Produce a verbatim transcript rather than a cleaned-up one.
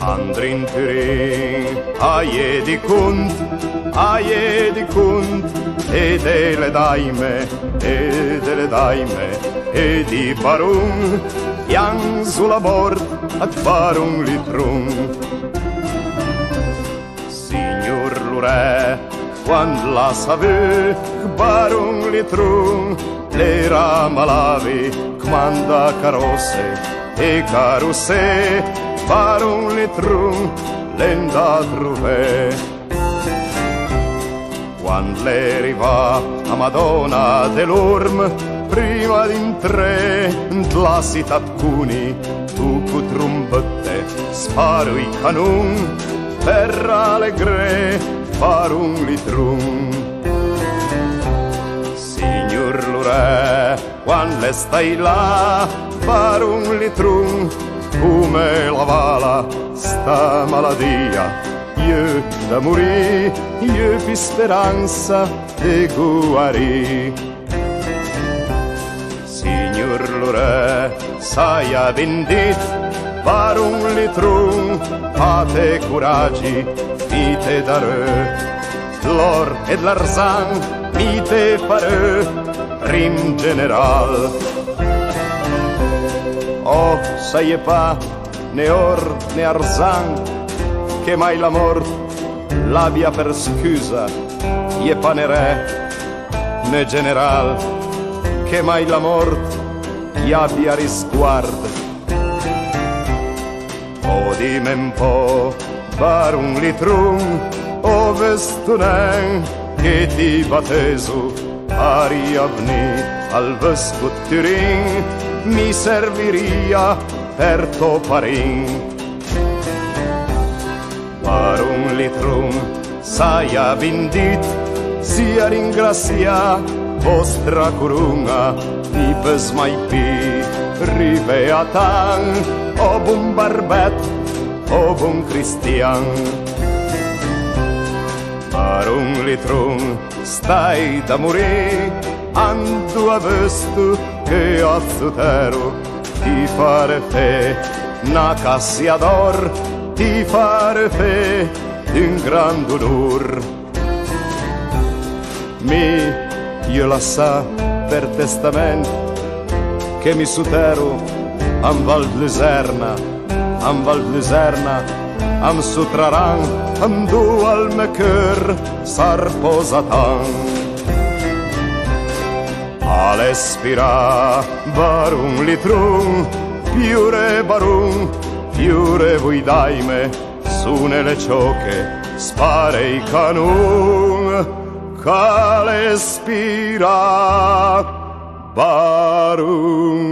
Andrin Turin, a ie di cont, a ie di cont, e de le daime, e de le daime, e di baron, i an zo la mort ëd baron Litron. Signor lo re, quand l'ha savù che baron Litron l'era malavi, comandà caròsse e carossé, baron Litron l'é andà trové. Quand l'é rivà a Madòna de l'Orm, prima d'intré ant la sità ëd Coni, toco trombëtte, sparo i canon, për ralegré baron Litron. Signor lo re, quand l'é stàit là baron Litron, come la vala sta maladìa, i é da morì, i é pì speransa de goarì. Signor lo re, s'haja bin dit, baron Litron, fate coragi, mi te darò l'òr e l'arzan, mi te farò prim general. Oh, s'a-i é pa né òr né arzan, che mai la mort l'abia për scusa, i é pa né re né general, che mai la mort i abia risguard. Oh, dime un pò, baron Litron, o veusto nen che ti batezo, par i avnì al veusto ëd Turin, mi servirìa për tò parin. Baron Litron, s'haja bin dit, sia ringrassià vòstra coron-a, i peuss mai pì rivé a tant, ò bon barbèt, ò bon cristian. Baron Litron, stàit da morì, andoa veusto che a Zotero ti faré fé na cassia d'òr, ti faré fé d'un grand onor. Mi i é lassà për testament che mi sotero an Val ëd Luzerna, an Val ëd Luzerna, am sotraran andoa ël mè cheur s'a rëpòsa tant. A l'é spirà, baron Litron, piore baron, piore voi daime, sone le cioche, spare i canon, ch'a l'é spirà, baron.